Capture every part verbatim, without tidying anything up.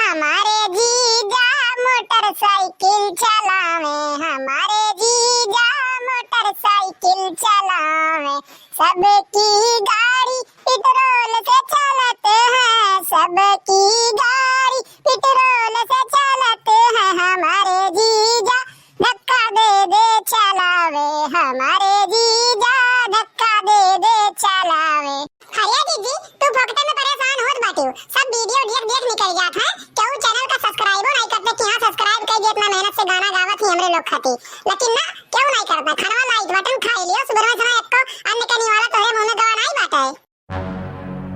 हमारे जीजा मोटरसाइकिल चलावे, हमारे जीजा मोटरसाइकिल चलावे, सबकी गाड़ी पेट्रोल से चलत है, सबकी गाड़ी पेट्रोल से चलत है, हमारे जीजा धक्का दे दे चलावे, हमारे जीजा धक्का दे दे चलावे। अरे दीदी, तू फोकटे में परेशान होत बाटिउ, सब वीडियो देख देख निकल जात है, केहू चैनल का सब्सक्राइबो नाहीं करते कि हाँ सब्सक्राइब कर दिए, इतना मेहनत से गाना गावत ही हमरे लोग खातिर, लेकिन ना केहू नाहीं करता। खानवा लाइट बटन खाई लियो, सुबह में समय एको अन्न के निवाला तोहरे मुंह में गवा नाहीं बाटे।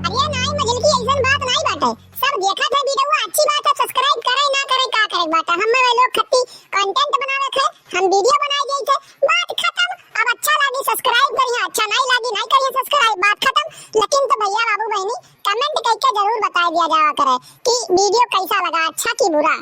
अरे नाहीं मझिलकी, ऐसन बात नाहीं बाटे, सब देखत है वीडियो, अच्छी बात है, सब्सक्राइब करे ना करे का करे बाटे, हम लोग खातिर कंटेंट बनावे है, हम वीडियो बनाए देई थे, बात खत्म। अब अच्छा लागी सब्सक्राइब करिए, अच्छा नाहीं लागी नाहीं करिए सब्सक्राइब, बात खत्म। लेकिन तो भैया बाबू बहनी कमेंट करके जरूर बताए दिया जावा करे कि वीडियो कैसा लगा, अच्छा कि बुरा।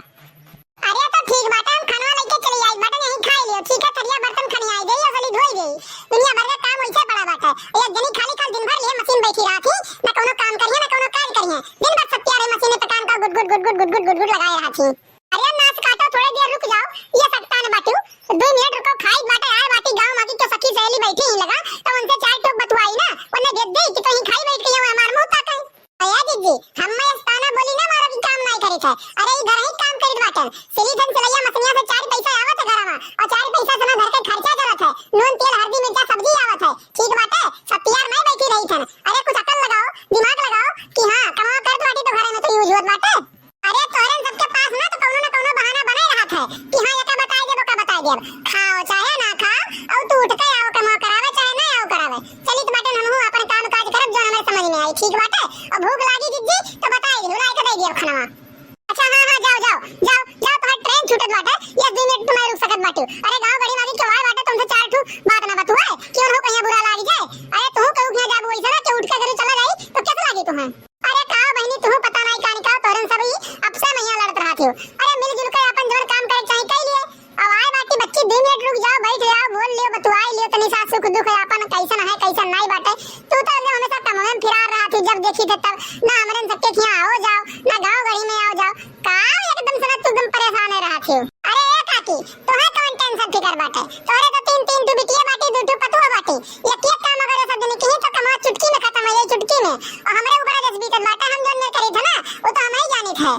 अरे तो ठीक बाटे, हम खानवा लेके चली आई बाटे, यहीं खाई लियो, ठीक है, थरिया बर्तन खनी आई गई, असली धोई गई, दुनिया भर का काम वैसे पड़ा बाटे, एक जनी खाली खाल दिन भर लिए मशीन बैठी रहा थी, न कोनो काम करिए न कोनो काज करिए, दिन भर सत्या रे मशीन पे काम का गुट गुट गुट गुट गुट गुट गुट गुट लगाए रहा थी। अरे नास काटो, थोड़े देर रुक जाओ, ये सकता न बाटू, दो मिनट रुको, खाई बाटे आए बाटी गाँव मागी के सखी सहेली बैठी ही लगा, तो उनसे चार ठोक बतुआई ना, उन्हें भेज दे कि तो ही खाई बैठ गई हो, हमार मुंह ताके। अया दीदी, हम मैं ताना बोली ना मारो कि काम नाहीं करित है, अरे ई घर ही काम करित बाटे, सिली थन सिलैया मशीनिया से चार पैसा आवत है घरा में, और चार पैसा से ना घर के खर्चा चलत है, नून तेल हल्दी मिर्चा सब्जी आवत है, ठीक बाटे, सब तियार मैं बैठी रही थन, अरे कुछ अकल लगाओ, दिमाग लगाओ कि हाँ कमाओ करत बाटी तो घरे में तो यूज होत बाटे। अरे तोहरन सबके पास ना तो कौनो ना कौनो बहाना बने रहत है कि हाँ, एका बताई देब, ओका बताई देब। खाओ चाहे ना खाओ, और तू उठ के आओ, कमाओ करावे चाहे ना आओ करावे। चलित बाटे हमहू अपन काम काज करब, जो हमें समझ में आई, ठीक बाटे। और भूख लागी जिज्जी तो बताई दे, लाइ के दे देब खानवा। अच्छा हाँ हाँ, जाओ जाओ जाओ जाओ, तोहर ट्रेन छूटत बाटे, ये दो मिनट तुम्हें रुक सकत बाटे। अरे गाँव गड़ी मागी के वाय बाटे, तुमसे चार ठू बात ना बतुआए कि उन्हों कहीं बुरा लाग जाए। अरे तू कहू कि जाबू वैसे ना कि उठ के अगर चला जाई तो कैसे लागी तुम्हें? अरे का बहिनी, तुहू पता नाहीं का निकाल तोरन सब ही आपसे में यहाँ लड़त रहत हो। अरे मिलजुल के अपन जवन काम करे चाही कई लिए। अब आए बाटी बच्ची, दो मिनट रुक जाओ, बैठ जाओ, बोल लियो, बतुआई लियो, तनी सा सुख दुख है अपन, कैसन है कैसन नाहीं बाटे। तू तो एकदम हमेशा कमवे में फिरार रहत हो, जब देखी थे तब ना हमरे सबके खिया आओ जाओ, ना गाँव गढ़ी में आओ जाओ, का एकदम से ना तू एकदम परेशान है रहत हो। अरे ए काकी, तोहे कौन टेंशन फिकर बाटे? तोरे तो तीन, तीन ठू बिटिया बाटी, दू ठू पतुआ बाटी। एक, एक काम अगर सब जने किही तो कमवा चुटकी में खत्म हो जाई, चुटकी में। और हमरे ऊपर जस बीतत बाटे, हम जौन नहीं करी थे ना, वो तो हम ही जानी थे।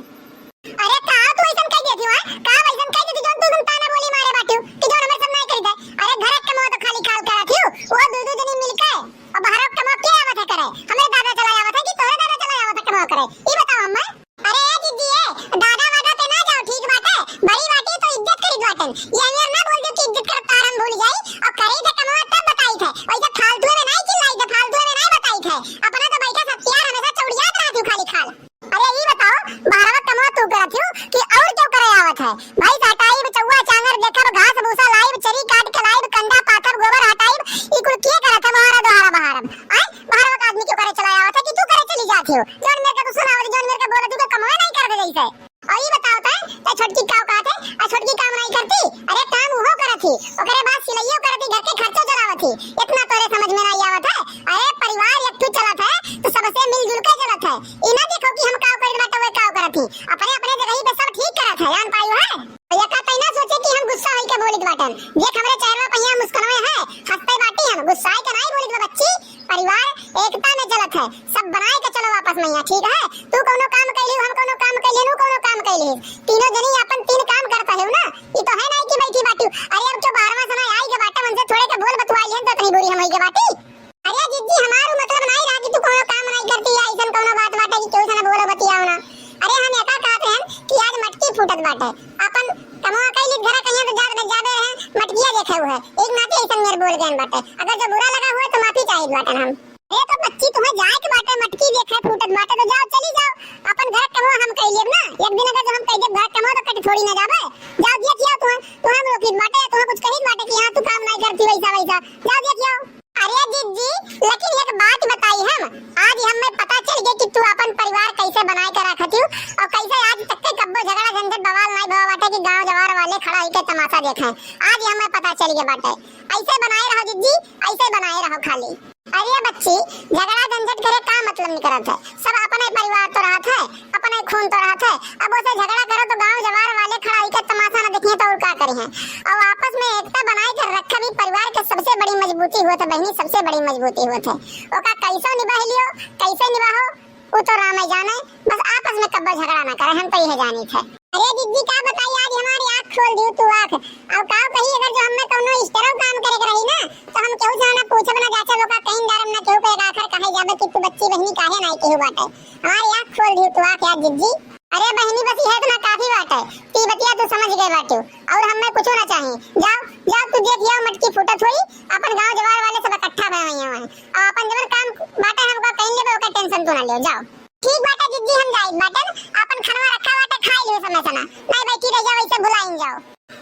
अरे का तू ऐसन कह देती हो, हाँ? का ऐसन कह देती जौन तू एकदम ताना बोली मारे बाटू कि जौन हमरे सब नहीं करी थे? अरे घर के कमवा तो खाली खाल करत हियो, वो दू दू जनी मिलके और बाहर के कमवा के आवत है करे? हमरे दादा चला आवत है कि तोरे दादा चला आवत है कमवा करे? ई बताओ हमें। अरे ए दीदी ए, दादा वादा पे ना जाओ, ठीक बाटे? बड़ी बाटी तो इज्जत करी बाटन। ये अनियर ना बोल दो कि इज्जत करब तार हम भूल जाई। और करी थे कमवा तब बताई थे। वैसे फालतू में नहीं चिल्लाई थे, फालतू में नहीं बताई थे। अपना तो बैठा सब यार हमेशा चौड़ियात रहती हो खाली खाल। अरे ई बताओ, बाहरवा कमवा तू करत हो कि और क्यों करे आवत है? भाई हटाइब चौवा चांगर देखब, घास भूसा लाइब, चरी काट के लाइब, कंडा पाथब, गोबर हटाइब, ई कुल के करत है? बहारा दोहारा बहारब। आय, बाहरवा का आदमी क्यों करे चला आवत है कि तू करे चली जाती हो? जौन मेरे का तू सुनावत, जौन मेरे का बोलत, तू तो कमवा नहीं कर दे जैसे। और ई बताओ तै, तै छोटकी का औकात है? आ छोटकी काम नहीं करती? अरे काम उहो करत ही, ओकरे बाद सिलैयो करत ही, घर के खर्चो चलावत ही। इतना तोरे समझ में नहीं आवत है? अरे परिवार एक ठो चलत है तो सबसे मिलजुल के चलत है। ई ना देखो कि हम का करत बाटे, वे का करत ही। अपने अपने जगह पे सब ठीक करत है, जान पायु है। और ये का तै ना सोचे कि हम गुस्सा होई के बोलित बाटन। देख हमरे चेहरा पे यहाँ मुस्कुराए है, हंसते बाटी हम, गुस्साए के नहीं बोलित बा बच्ची। परिवार एकता में चलत है, सब बनाए के चलो आपस में यहाँ, ठीक है? तू कौनो काम कैली, हम कौनो काम कैली, उ कौनो काम कैली, तीनों जनी अपन तीन काम करता है ना। ये तो है नहीं कि बैठी बाटी। अरे अब जो बाहरवा से ना आई के बाटे, उनसे थोड़े के बोल बतुआई लेन तो इतनी बुरी हम होई के बाटी। अरे जिज्जी, हमारू मतलब नहीं रहा कि तू कौनो काम नहीं करती या ऐसन कौनो बात बाटे कि केहू से ना बोलो बतियाओ ना। अरे हम एका कहत रहन कि आज मटकी फूटत बाटे, अपन कमवा कैली घर कहिया तो जात जाबे रहे, मटकिया देखे हुए, एक नाते ऐसन मेर बोल गए बाटे। अगर जो बुरा लगा हुआ तो माफी चाहिए बाटन हम। ए तो बच्ची, तुम्हें जाए के बाटे, मटकी देखे फूटत बाटे, तो जाओ, चली जाओ, अपन घर कमवा हम कई लेब ना। एक दिन अगर जो हम कह देब घर कमवा, तो कट थोड़ी ना जाबे। जाओ, देख आओ, तुम्हें, तुम्हें हम रोकित बाटे, तुम्हें कुछ कहित बाटे कि हाँ, तू काम नहीं करती, वैसा, वैसा। जाओ, देख आओ। अरे जिज्जी, लेकिन एक बात बताई हम, आज हमें पता चल गया कि तू अपन परिवार कैसे बनाए के रखती हो और कैसे आज तक के कब्बो झगड़ा झंझट बवाल नहीं भवा बाटे कि गांव जवार वाले खड़ा होके तमाशा देखे। आज हमें पता चल गया बाटे। ऐसे बनाए रहो जिज्जी, ऐसे बनाए रहो खाली। अरे बच्ची, झगड़ा झंझट करे का मतलब निकरत है? सब अपने परिवार तो रहत है, अपने खून तो रहत है। अब ओसे झगड़ा करो तो गांव जवार वाले खड़ा होके तमाशा ना देखिए तो और का करी हैं? और आपस में एकता बनाए कर रखा भी परिवार के सबसे बड़ी मजबूती होत है बहनी, सबसे बड़ी मजबूती होत है। ओका कैसे निभाई लियो, कैसे निभाओ, उ तो राम ही जाने, बस आपस में कब्बो झगड़ा ना करे, हम तो यह जानी थे। अरे दीदी का बताई, आज हमारी आँख खोल दियो तू आँख। अब का कही, अगर जो हमें कौनो इस्तेरो काम करे के रही ना, तो हम केहू से ना पूछब ना जाचब, ओका कहीं डरब ना केहू के, आखिर कहे जाबे कि तू बच्ची बहनी काहे ना केहू बाटे। हमारी आँख खोल दियो तू आँख यार दीदी। अरे बहनी बस यह इतना काफी बाटे, ती बतिया तू समझ गए बाटू, और हमें कुछ ना चाहिए। जाओ, जाओ तू देख आओ मटकी फूटत हुई, अपन गांव जवार वाले सब इकट्ठा भए हुए हैं, और अपन जवन काम बाटे हमका कहीं लेबे ओकर टेंशन तू ना लियो, जाओ। ठीक बाटे जिज्जी, हम जाइत बाटन, आपन खनवा रखा बाटे, खाई लियो समय से ना, नहीं बैठी रह जाओ, ऐसे भुलाइन जाओ।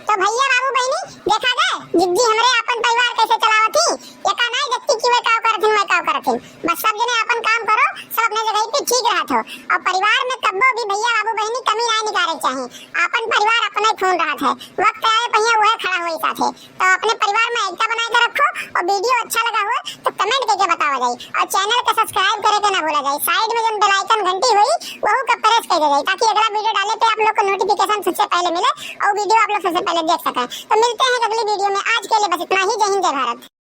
तो भैया बाबू बहनी, देखा गए जिज्जी हमरे आपन परिवार कैसे चलावत ही, एका नहीं देखती कि वे का करत हिन, मैं का करत हिन। बस सब जने आपन काम करो, सब अपने जगह पे ठीक रहत हो। और परिवार में कब्बो भी भैया बाबू बहनी कमी नहीं निकाले के चाही। आपन परिवार अपने खून रहत है, वक्त आवे पहिया वह खड़ा हुई साथे। तो अपने परिवार में एकता बनाए के रखो और वीडियो अच्छा लगा हुआ तो कमेंट करके बतावा जाए और चैनल के सब्सक्राइब करे के ना भूला जाए। साइड में जौन बेल आइकन घंटी हुई वहू का प्रेस कर दे जाए ताकि अगला वीडियो डाले पे आप लोग को नोटिफिकेशन सबसे पहले मिले और वीडियो आप लोग सबसे पहले देख सकें। तो मिलते हैं अगली वीडियो में, आज के लिए बस इतना ही। जय हिंद, जय भारत।